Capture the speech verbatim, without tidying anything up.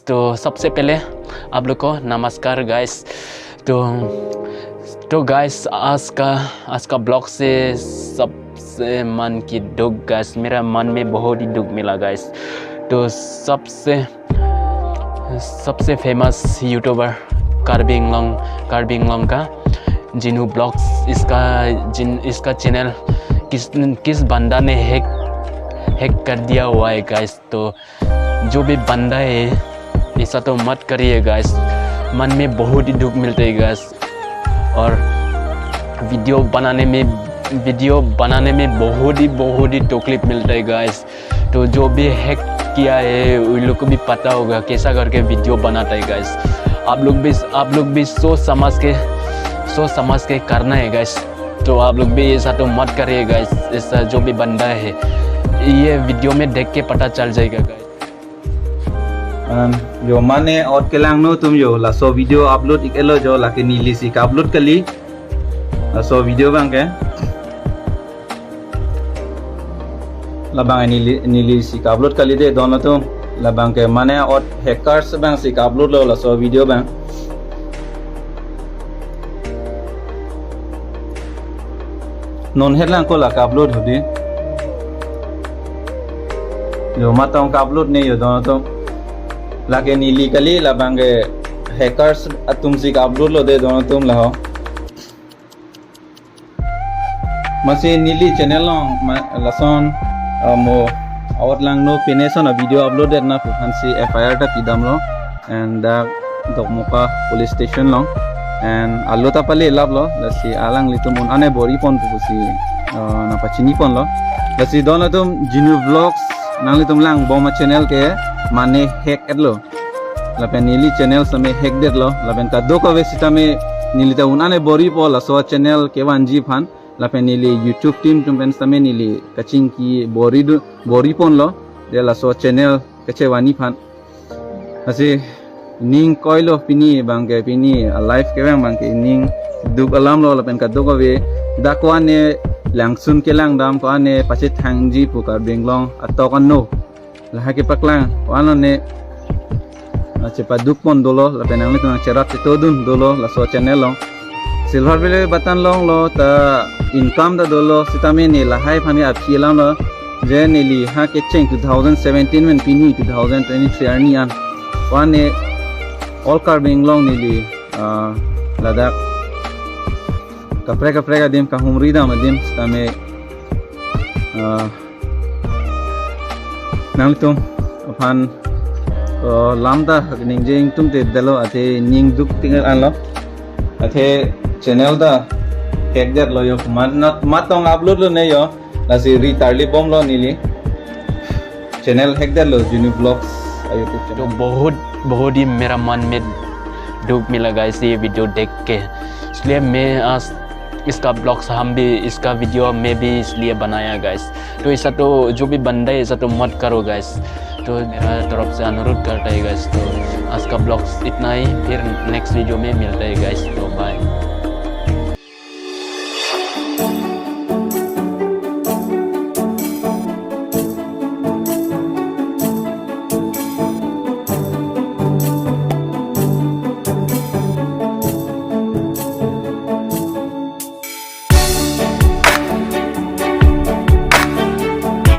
तो सबसे पहले आप लोग को नमस्कार गाइस। तो तो गाइस, आज का आज का ब्लॉग से सबसे मन की दुख गाइस, मेरा मन में बहुत ही दुख मिला गाइस। तो सबसे सबसे फेमस यूट्यूबर कार्बी आंगलोंग कार्बी आंगलोंग का जिनू ब्लॉग्स, इसका जिन इसका चैनल किस किस बंदा ने हैक हैक कर दिया हुआ है गाइस। तो जो भी बंदा है, ऐसा तो मत करिए गाइस। मन में बहुत ही दुख मिलता है गाइस। और वीडियो बनाने में वीडियो बनाने में बहुत ही बहुत ही तकलीफ मिलता है गाइस। तो जो भी हैक किया है, उन लोग को भी पता होगा कैसा करके वीडियो बनाता है गाइस। आप लोग भी आप लोग भी सोच समझ के सोच समझ के करना है गाइस। तो आप लोग भी ऐसा तो मत करिए गाइस। ऐसा जो भी बंदा है, ये वीडियो में देख के पता चल जाएगा guys. An, yo mane ot kelangno atum yo, laso video upload ik-etlo jo, lake neli si ka-upload kali. Laso video abang ke. Labang neli neli si ka-upload kali de don atum. Labang ke mane ot hackers abang si ka-upload lo laso video abang. Non het lang ko la ka-upload hudi. Yo matong ka-upload ne yo don atum. Lake neli kali, labang ke hackers atum si ka-upload lo de don atum laho. Masi neli channel along ma, lason, uh, mo awat langno pine son a video upload det na pu aphan si F I R ta pidamlo. And dak Dokmoka police station along. And alo ta pale laplo, lasi alanglitum un-an bor-i pon pusi, uh, nangpachini ponlo. Lasi don atum Jinu Vlogs nanglitum langbom a channel ke mane hack-etlo. Lapen neli channel sitame hack detlo. Lapen kadokave sitame neli ta un-an bor-i po laso channel kevanji aphan. Lapen neli YouTube team atum pen sitame neli kachingki bor-i do, bor-i ponlo. De laso channel kachevani aphan. Lasi ning koilo pini abang ke, pini a life kevang abang ke ning duk alam lo lapen kadokave dak ko-an ne langsun kelang dam, ko-an ne pachethangji pu Karbi Anglong atok ano. Lahai kepaklang ko-an lo ne, ah, chepaduk pon dolo lapen nanglitum nangcherap chetodun dolo laso channel along. Silver play button longlo ta income ta dolo sitame ne lahai aphan ke aphi alam lo. Je neli ha kecheng two thousand seventeen pen pini two thousand twenty-three arni an. Ko-an ne all Karbi Anglong neli, ah, ladak kaprek kaprek adim kahumri dam adim sitame, ah, nanglitum aphan, uh, lam ta ningje ingtungte detlo, athe ning duk ting-et anlo. Athe channel ta hack detlo yo, mat not matong upload lo ne yo. Lasi ri tarli bomlo neli. Channel hack detlo Jinu Vlogs a YouTube तो channel. बहुत बहुत ही मेरा मन में दुख मिला गाइस ये वीडियो देख के। इसलिए मैं आज इसका ब्लॉग्स हम भी इसका वीडियो में भी इसलिए बनाया गाइस। तो ऐसा तो जो भी बंदा है ऐसा तो मत करो गाइस। तो मेरा तरफ से अनुरोध करता है गाइस। तो आज का ब्लॉग्स इतना ही, फिर नेक्स्ट वीडियो में मिलता है गाइस। तो बाय।